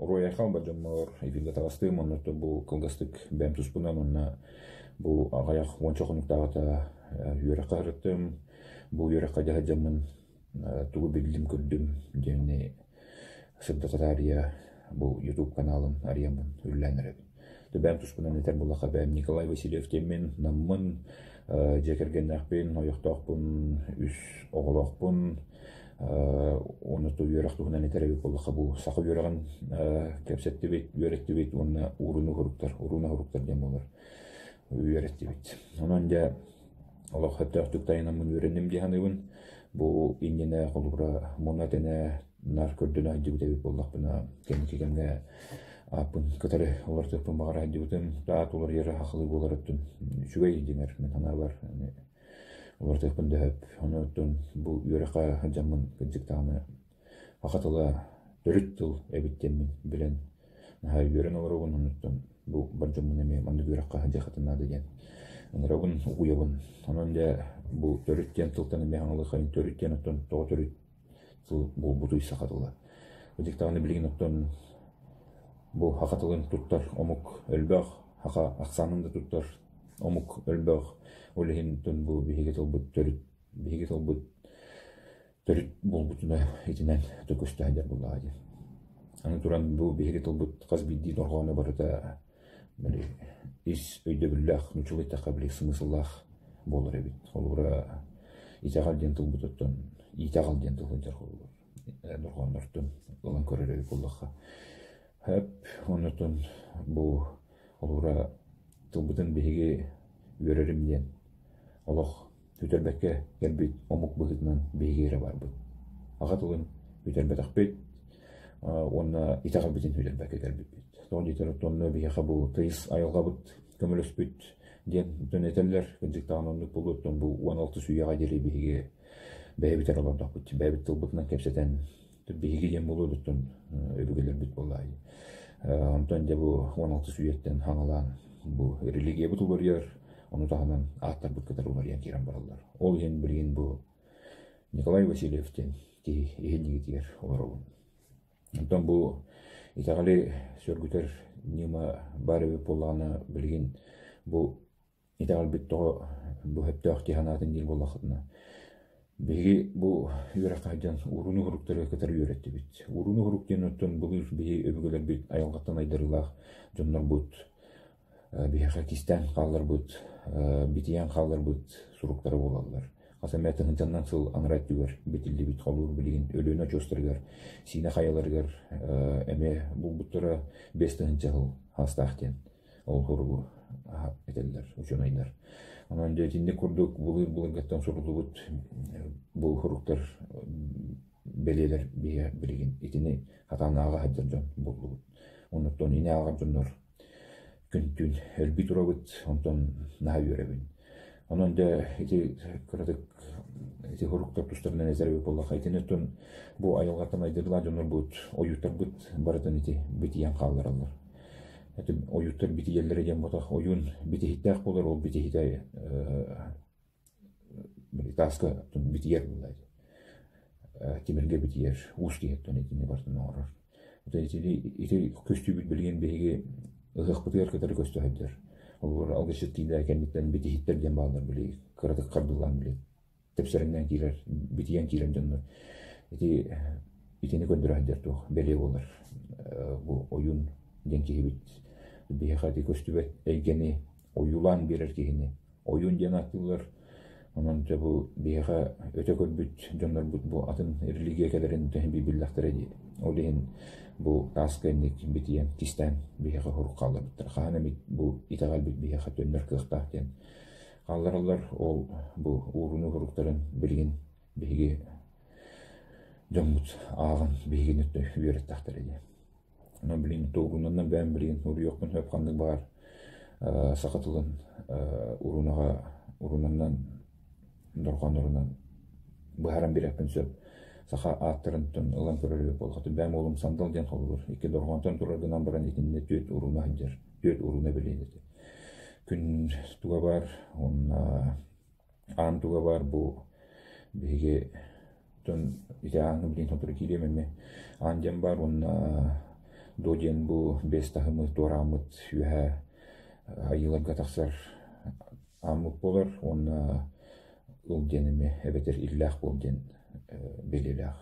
Уруй-айхал бар дьоммор эфиргэ таҕыстым, оннуттан бу кылгастык бэйэм туспунан уонна бу аҕыйах уонча хонуктааҕыта үөрэххэ сырыттым. Бу үөрэххэ дьэ сылдьаммын тугу биллим-көрдүм диэни сырдата таарыйа бу YouTube каналын арыйаммын үлэлээн эрэбин. Бэйэм туспунан этэр буоллахха бэйэм Николай Васильев диэммин, Наммын, дьиэ кэргэннээхпин, ойохтоохпун, үс оҕолоохпун. Уонна үөрэх туһунан этэр эбит буоллахха бу саха үөрэҕин кэпсэттибит, үөрэттибит уонна ууруну уһуруктар, урууну уһуруктар диэн буолар үөрэттибит. Онон дьэ олох сөптөөхтүк тайанаммын үөрэнним дии саныыбын. Бу иннинэ холобура муна-тэнэ наар көрдөнө сылдьыбыт эбит буоллахпына, кэнники кэмҥэ ааппын кытары уларытыахпын баҕара сылдьыбытым. Аат уларыйара сахалыы буолар өттүн үчүгэй дьиҥэр мин санаабар уларытыахпын да сөп. Онон бу үөрэххэ сылдьаммын кырдьык даҕаны саха тыла төрүт тыл эбит диэммин билэн наһаа үөрэн олоробун. Оннуттан бу бар дьоммун эмиэ маннык үөрэххэ сылдьыаххытын наада диэн ыҥырабын, угуйабын. Онон дьэ бу төрүт диэн тылтан эмиэ хаҥалыаххайын төрүт диэн оттон тоҕо төрүт тыл буолбутуй саха тыла. Ытык даҕаны билигин оттон бу саха тылын туттар омук элбэх, саха ахсаанын да туттар омук элбэх. Ол иһин оттон бу биһиги тылбыт төрүт биһиги тылбыт төрүт буолбутуна итинэн көстө сылдьар буоллаҕа дии. Аны туран бу биһиги тылбыт хас биирдии дорҕооно барыта били ис өйдөбүллээх, нууччалыы эттэххэ били смысллаах буолар эбит. Холобура итэҕэл диэн тылбытыттан итэҕэл диэн тыл сылдьар холобур дорҕооннортон ылан көрөр эбит буоллахха. Хөп, оннуттан бу холобура тылбытын биһиги үөрэрим диэн олох Сүтэрбэккэ кэлбит омук быһыытынан биһиги эрэ барбыт. Аҕа тылын сүтэрбэтэхпит уонна итэҕэлбитин сүтэрбэккэ кэлбиппит. Тоҕо диэтэр оттон биһиэхэ бу тыйыс айылҕабыт көмөлөспүт диэн дьон этэллэр. Кырдьык даҕаны оннук буолуо. Оттон бу 16 үйэҕэ диэри биһиги бэйэбит эрэ олордохпут. Бэйэбит тылбытынан кэпсэтэн биһиги диэн буолуо оттон өбүгэлэрбит буоллаҕай. Онтон дьэ бу 16 үйэттэн хаҥалаан бу религиябыт уларыйар, ону таһынан ааттарбыт кытары уларыйан киирэн бараллар. Ол иһин билигин бу Николай Васильев диэн киһи иһин олоробун. Онтон бу итэҕэли сөргүтэр ньыма баар эбит буоллаҕына билигин бу итэҕэлбит тоҕо бу сөптөөх дии санаатын диир буоллаххытына, биһиги бу үөрэххэ сылдьан урууну уһуруктары кытары үөрэттибит. Урууну уһурук диэн оттон былыр биһи өбүгэлэрбит айылҕаттан айдарыылаах дьоннорбут биһиэхэ кистээн хаалларбыт, битийэн хаалларбыт суруктара буолаллар. Хас эмэ тыһыынчаннан сыл анараа өттүгэр битиллибит холуур билигин Өлүөнэ очуостарыгар, Сиинэ хайаларыгар эмиэ булбуттара 5000 сыл хаастаах диэн ол суругу этэллэр учуонайдар. Онон дьэ итинник курдук былыр-былыргаттан суруллубут бу суруктар бэлиэлэр биһиэхэ билигин итини хатаан ааҕа сылдьар дьон буллубут. Оннуттан ини ааҕар дьоннор күн-түүн өлбүт турабыт, онтон наһаа үөрэбин. Онон дьэ ити кыратык ити суруктар тустарынан этэр эбит буоллахха, итини оттон бу айылҕаттан айдырлаах дьоннорбут, ойууттарбыт барытын ити битийэн хааллараллар. Ити ойууттар битийэллэрэ диэн буотах, ойуун битиһиттээх буолар, ол битиһитэ тааска битийэр буолла тимиргэ битийэр, уус киһиттэн итини барытын оҥорор. Ити ити көстүүбүт билигин биһиги ыһыахпытыгар кытары көстө сылдьар. Олор алгысчыт киинэ кэнниттэн битиһиттэр диэн бааллар били кыратык хардылаан били тэпсэрэҥнээн киирэр, битийэн киирэр дьоннор. Ити итини көрдөрө сылдьар туох бэлиэ буолар. Бу ойуун диэн киһибит биһиэхэ ити көстүбэт эйгэни ойуулаан биэрэр киһини ойуун диэн ааттыыллар. Онон дьэ бу биһиэхэ өтө көрбүт дьоннорбут бу атын религия кэлэрин төһө биллэхтэрэ дии. Ол иһин бу тааска инник битийэн, кистээн биһиэхэ хорук хаалларбыттар. Хаһан эмит бу итэҕэлбит биһиэхэ төннөр кыахтаах диэн хааллараллар. Ол бу уурунуу хоруктарын билигин биһиги дьоммут ааҕан биһигини үөрэттэхтэрэ дии. Онон билигин тугунан бэйэм билигин уруйуохпун сөп ханнык баҕар саха тылын урунаҕа урунанан дорҕооннорунан быһааран биэриэхпин сөп. Саха ааттарын ылан көрөр эбит буоллахха бэйэм уолум Сандал диэн холобур икки дорҕоонтон турар гынан баран итиннэ түөрт уруна сылдьар түөрт уруна билиэн этэ. Күн туга баар уонна аан туга баар бу биһиги Оттон ити ааҥҥа билигин сотору киириэм эмиэ. Аан диэн баар уонна До диэн бу бэс таһымы туорааммыт үөһэ айыыларга тахсар ааммыт буолар уонна ыл диэн эмиэ эбэтэр иллээх буол диэн бэлиэлээх.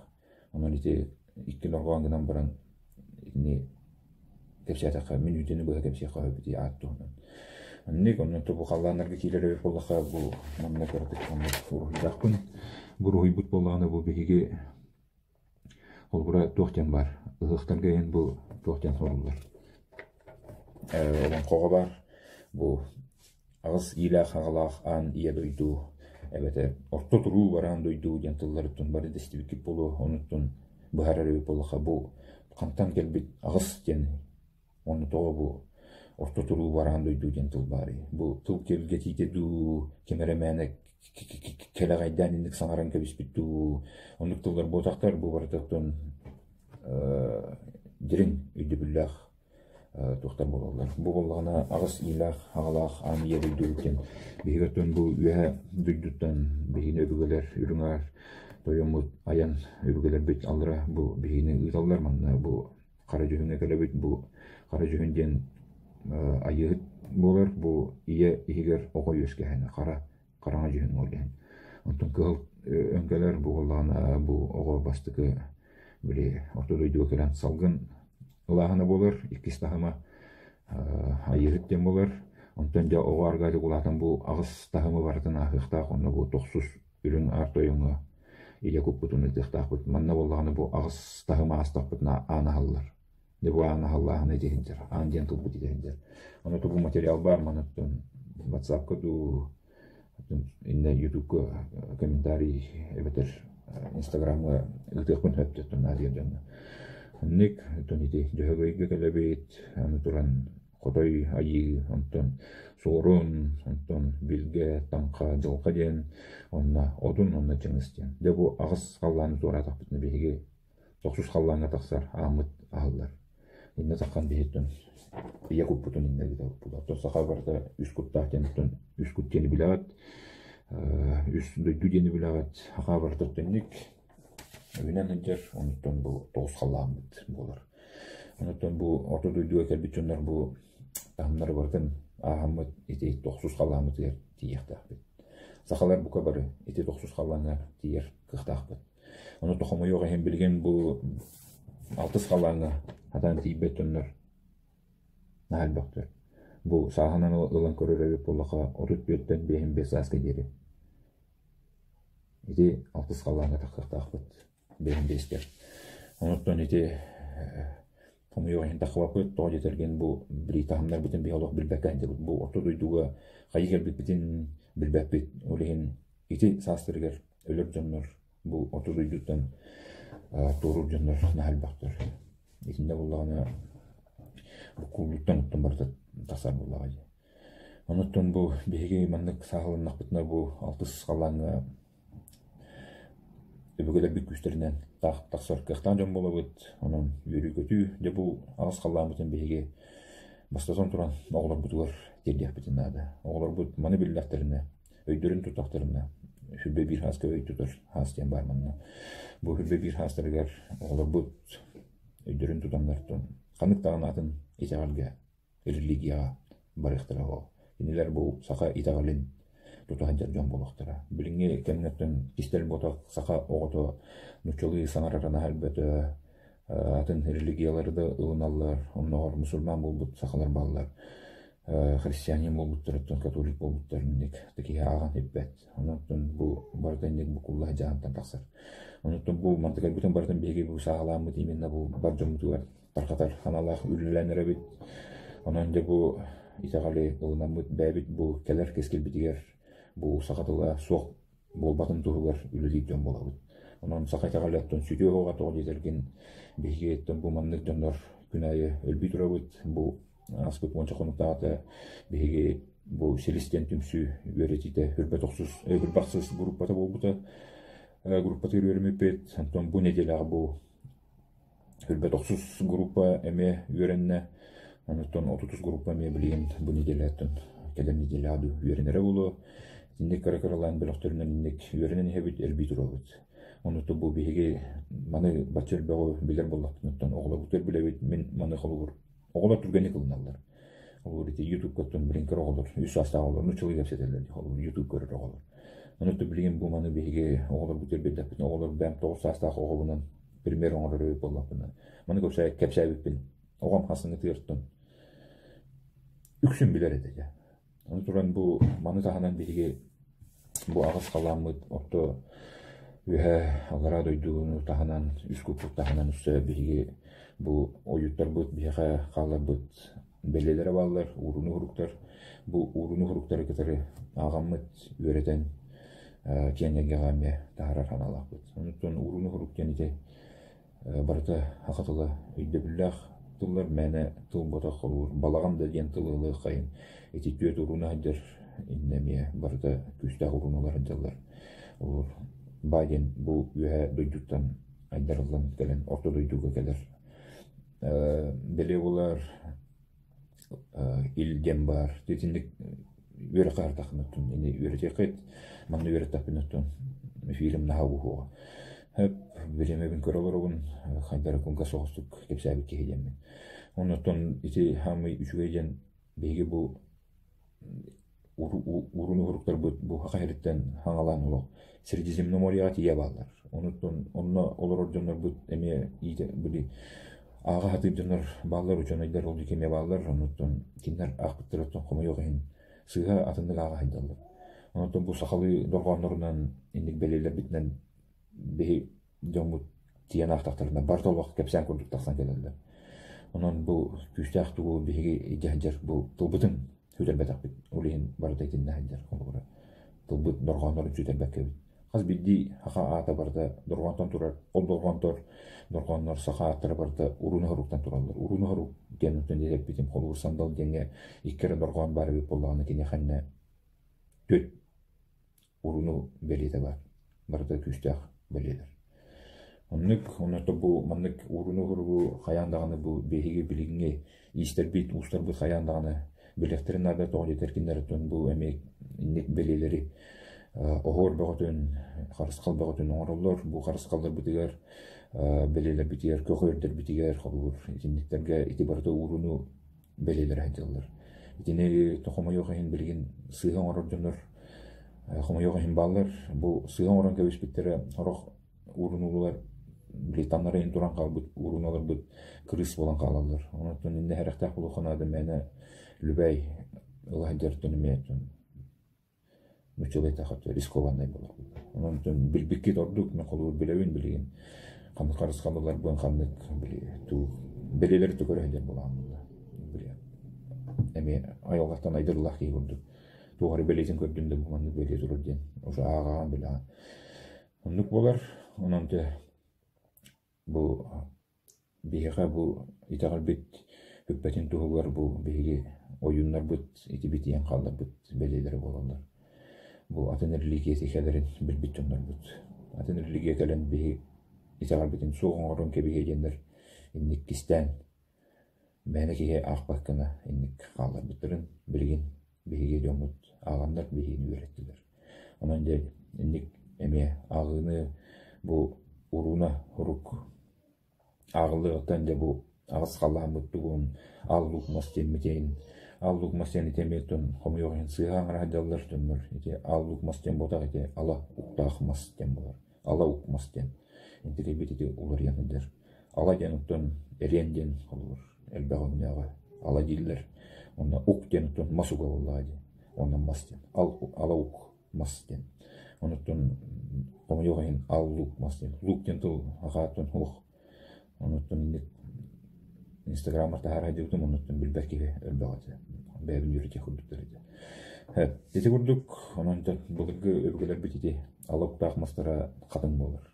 Онон ити икки дорҕоон гынан баран итини кэпсээтэххэ мүнүүтэни быһа кэпсиэххэ сөп ити аат туһунан. Оннук онон бу халлааннарга киирэр эбит буоллахха бу манна кыратык оннук уруһуйдаахпын. Бу уруһуйбут буоллаҕына бу биһиги Холобура туох диэн баар, ыһыахтарга иһин бу туох диэн суруллар. Олоҥхоҕо баар бу аҕыс иилээх аҕалаах аан ийэ дойду эбэтэр орто туруу бараан дойду диэн тылларыттан бары да истибиккит буолуо, онуттан быһаарар эбит буоллахха бу хантан кэлбит аҕыс диэн Уонна тоҕо бу орто туруу бараан дойду диэн тыл баарый? Бу тыл кэлгэтиитэ дуу, ким эрэ мээнэ кэлэҕэйдээн инник саҥаран кэбиспит дуу, оннук тыллар буотахтар, бу барытыттан дириҥ өйдөбүллээх туохтар буолаллар. Бу буоллаҕына аҕыс иилээх, аҕалаах аан ийэ дойду диэн биһиги оттон бу үөһэ дойдуттан биһигини өбүгэлэр үрүҥ аар тойоммут айан өбүгэлэрбит аллара бу биһигини ыыталлар манна бу Хара дьүһүҥҥэ кэлэбит. Бу хара дьүһүн диэн айыыһыт буолар. Бу ийэ иһигэр оҕо үөскэһэнэ хара хараҥа дьүһүн ол иһин. Онтон кыһыл өҥкөлөр бу буоллаҕына бу оҕо бастакы били орто дойдуга кэлэн салгын ылааһына буолар. Иккис таһыма айыыһыт диэн буолар. Онтон дьэ оҕо аргаатык улаатан бу аҕыс таһымы барытын ааһыахтаах. Онно бу тохсус үрүҥ аар тойоҥҥо илэ куппутун ыытыахтаахпыт. Манна буоллаҕына бу аҕыс таһым аастахпытына аан аһыллар. Дьэ бу аан аһыллааһына ити сылдьар. Аан диэн тылбыт ити сылдьар. Ону бу материал баар манаттан WhatsApp-ка дуу, иннэ YouTube-ка комментарий эбэтэр Инстаграмҥа ыытыахпын сөп диэттэн наадыйар дьоҥҥо. Оннук, оттон ити Дьөһөгөйгө кэлэбит, аны туран Хотой Айыы, онтон Суорун, онтон Билгэ, Таҥха, Дьылҕа диэн, онно Одун уонна Чыҥыс диэн. Дьэ бу аҕыс халлааны туораатахпытына биһиги тохсус халлааҥҥа тахсар ааммыт аһыллар. Иннэ таххан биһиттэн ийэ куппутун иннэ ыытабыт. Оттон саха барыта үс куттаах диэн оттон үс кут диэни билэҕит, үс дойду диэни билэҕит. Саха барыта оттон Үүнэн сылдьар, онтон бу тоҕус халлааммыт буолар. Онтон бу орто дойдуга кэлбит дьоннор бу таһымнары барытын ааһаммыт ити тохсус халлааммытыгар тиийиэхтээхпит. Сахалар бука бары ити тохсус халлааҥҥа тиийэр кыахтаахпыт. Ону хомойуох иһин билигин бу алтыс халлааҥҥа хатаан тиийбэт дьоннор наһаа элбэхтэр. Бу сааһынан ылан көрөр эбит буоллахха 34-тэн 55 сааска диэри Ити алтыс халлааҥҥа тахсыахтаахпыт бэйэм биэскэр. Онуттан ити хомойуох иһин тахсыбаппыт, тоҕо диэтэргин бу таһымнарбытын биһи олох билбэккэ сылдьабыт. Бу орто дойдуга хайыы кэлбиппитин билбэппит. Ол иһин ити саастарыгар өлөр дьоннор бу орто дойдуттан туоруур дьоннор наһаа элбэхтэр. Итиннэ буоллаҕына буккуллууттан оттон барыта тахсар буоллаҕа дии. Онуттан бу биһиги маннык сааһыланнахпытына бу алтыс халлааҥҥа өбүгэлэрбит күүстэринэн таах тахсар кыахтаах дьон буолабыт. Онон үөрүү-көтүү дьэ бу аҕыс халлааммытын биһиги бастатан туран оҕолорбутугар тиэрдиэхпитин наада. Оҕолорбут маны биллэхтэринэ, өйдөрүн туттахтарына, сүрбэ биир хааска өй тутар хаас диэн баар манна. Бу сүрбэ биир хаастарыгар оҕолорбут өйдөрүн тутаннар ханнык даҕаны атын итэҕэлгэ религияҕа барыахтара ол. Кинилэр бу саха итэҕэлин тута сылдьар дьон буолуохтара. Билиҥҥи кэмҥэттэн кистэл буотах саха оҕото нууччалыы саҥарара наһаа элбэтэ, атын религиялары да ылыналлар, оннооҕор мусульман буолбут сахалар бааллар, христианин буолбуттарыттан католик буолбуттар инник киһи ааҕан ирбэт. Онон бу барыта инник букулла дьаһантан тахсар. Онон бу мантыкайбытын барытын биһиги бу сааһылааммыт именно бу бар дьоммутугар тарҕатар аналлаах үлэлээн эрэбит. Онон дьэ бу итэҕэли ылынаммыт бэйэбит бу кэлэр кэскилбитигэр бу саха тыла суох буолбатын туһугар үлэлиир дьон буолабыт. Онон саха итэҕэлэ оттон сүтүө оҕо тоҕо диэтэргин биһиги оттон бу маннык дьоннор күн аайы өлбүй турабыт. Бу ааспыт уонча хонуктааҕыта биһиги бу Силис диэн түмсүү үөрэтиитэ хүрбэ тохсус, хүрбэ ахсыс группата буолбута. Группатыгар үөрэммиппит. Онтон бу нэдиэлэҕэ бу Хүрбэ тохсус группа эмиэ үөрэннэ. Онуттан отутус группа эмиэ билигин бу нэдиэлэттэн кэлэр нэдиэлэҕэ дуу үөрэнэрэ буолуо. Итинник кыра-кыралаан бөлөхтөрүнэн инник үөрэнэн иһэбит, элбии турабыт. Онута бу биһиги маны бачча элбэҕи билэр буоллахпытыттан оҕолорбутугар билэбит. Мин маны холобур оҕолор түргэнник ылыналлар. Холобур ити ютубкаттан билин кыра оҕолор, үс саастаах оҕолор нууччалыы кэпсэтэллэр дии холобур ютуб көрөр оҕолор. Онута билигин бу маны биһиги оҕолорбутугар биэрдэхпитинэ оҕолор бэйэм 9 саастаах оҕобунан пример оҥорор эбит буоллахпына маны кэпсээбиппин оҕом хасыҥҥы тыыртын үксүн билэр этэ дьэ. Аны туран бу маны таһынан биһиги бу аҕыс халааммыт орто үөһээ аллараа дойдуну таһынан үс куппут таһынан өссө биһиги бу ойууттарбыт биһиэхэ хаалларбыт бэлиэлэрэ бааллар ууруну уһуруктар бу ууруну уһуруктары кытары ааҕаммыт үөрэтэн киэҥ эйгэҕэ эмиэ таһаарар санаалаахпыт. Онтон ууруну уһурук диэн ити Барыта саха тыла өйдөбүллээх тыллар мээнэ тыл ботох холуур балаҕан да диэн тылы ылыаххайын ити түөрт урууна сылдьар иннэ эмиэ барыта күүстээх урууналар сылдьаллар. Олор баа диэн бу үөһээ дойдуттан айдарыллан кэлэн орто дойдуга кэлэр. Бэлиэ буолар ил диэн баар. Итинник үөрэххэ аһардаххына оттон ини үөрэтиэххит, манна үөрэттэхпинэ оттон эфирим наһаа уһуоҕа. Хөп, бириэмэбин көрө олоробун, хайдара кылгас соҕустук кэпсээбит киһи диэммин. Оннуттан ити хаамый үчүгэй диэн биһиги бу Уруну уһуруктарбыт бу саха сириттэн хаҥалаан олох Средиземноморьеҕа тиийэ бааллар. Онуттан онно олорор дьоннорбут эмиэ иитэ били ааҕа сатыыр дьоннор бааллар, учуонайдар ол диэки эмиэ бааллар. Онуттан кинилэр аахпыттарыттан хомойуох иһин сыыһа атыннык ааҕа сылдьаллар. Онуттан бу сахалыы дорҕооннорунан инник бэлиэлэрбитинэн биһи дьоммут тиийэн аахтахтарына барыта олох кэпсээн курдук тахсан кэлэллэр. Онон бу күүстээх тугу биһиги илдьэ сылдьар бу тылбытын сүтэрбэтэхпит. Ол иһин барыта итиннэ сылдьар холобура. Тылбыт дорҕооннорун сүтэрбэккэбит. Хас биирдии саха аата барыта дорҕоонтон турар. Ол дорҕоонтор дорҕооннор саха ааттара барыта уруну хоруктан тураллар. Уруну хорук диэн оттон эппитим холобур сандал диэҥҥэ икки эрэ дорҕоон баар эбит буоллаҕына киниэхэ иннэ түөрт Уруну бэлиэтэ баар. Барыта күүстээх бэлиэлэр. Оннук, онно бу маннык ууруну уһуругу хайаан даҕаны бу биһиги билиҥҥи иистэрбит, уустарбыт хайаан даҕаны билиэхтэрин наада тоҕо диэтэр кинилэр бу эмиэ инник бэлиэлэри оһуор бөҕөтүн, харысхал бөҕөтүн оҥороллор. Бу харысхалларбытыгар, бэлиэлэрбитигэр, көҕүөрдэрбитигэр, холобур, итинниктэргэ ити барыта ууруну бэлиэлэрэ сылдьаллар. Итини хомойуох иһин билигин сыыһа оҥорор дьоннор хомойуох иһин бааллар. Бу сыыһа оҥорон кэбиспиттэрэ сорох уурунуулар били таҥнары иһин туран хаалбыт ууруналарбыт кырыыс буолан хаалаллар. Онон иннэ сэрэхтээх буолуохха наада мээнэ любэй ыла сылдьартан эмиэ Нууччалыы эттэххэ рискованнай буолар. Онон билбиккит ордук, мин холобур билэбин билигин ханнык харысхалларбын, ханнык били туу бэлиэлэри көрө сылдьар буолаҕын били эмиэ айылҕаттан айдарыылаах киһи курдук туох эрэ бэлиэтин көрдүм да бу маннык бэлиэ турар диэн уже ааҕаҕын билэҕин. Оннук буолар. Онон те Бу биһиэхэ бу итэҕэлбит бүппэтин туһугар бу биһиги ойууннарбыт итибит ийэн хаалларбыт бэлиэлэрэ буолаллар. Бу атын религия кэлэрин билбит дьоннорбут. Атын религия кэлэн биһи итэҕэлбитин суох оҥорон кэбиһиэ диэннэр инник кистээн мээнэ киһи аахпат гына инник хаалларбыттарын билигин биһиги дьоммут ааҕаннар биһигини үөрэттилэр. Онон дьэ инник эмиэ ааҕыыны бу урууна урук ааҕыллыаҕыттан дьэ бу аҕыс халлааммыт тугун аал луук мас диэммитин аал луук мас диэн ити эмиэ оттон хомойуох иһин сыыһа аҥара сылдьаллар дьоннор ити аал луук мас диэн буолбатах ити ала уктаах мас диэн буолар ала ук мас диэн интигэйбит ити уларыйан сылдьар ала диэн оттон эриэн диэн холобур элбэх өҥнөөҕө ала дииллэр уонна ук диэн оттон мас уга буоллаҕа дии уонна мас диэн ал ала ук мас диэн онуттан хомойуох иһин ал лук мас диэн лук диэн тыл аҕааттан уох онуттан инник инстаграммар таһаара сылдьыбытым оннуттан билбэт киһи элбэх этэ бэйэбин үөрэтиэх курдуктар этэ ити курдук онон былыргы өбүгэлэрбит ити ала уктаах мастара хатыҥ буолар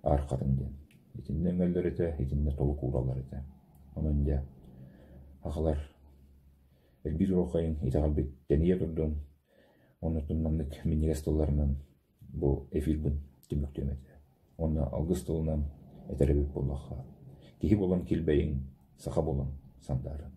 аар хатыҥ диэн итиннэ өҥөллөр этэ итиннэ толук уураллар этэ онон дьэ сахалар элбии туруоххайын итэҕэлбит тэнийэ турдун оннуттан маннык минньигэс тылларынан бу эфирбин түмүктүөм этэ. Уонна алгыс тылынан этэр эбит буоллахха, киһи буолан килбэйиҥ, саха буолан сандаарын.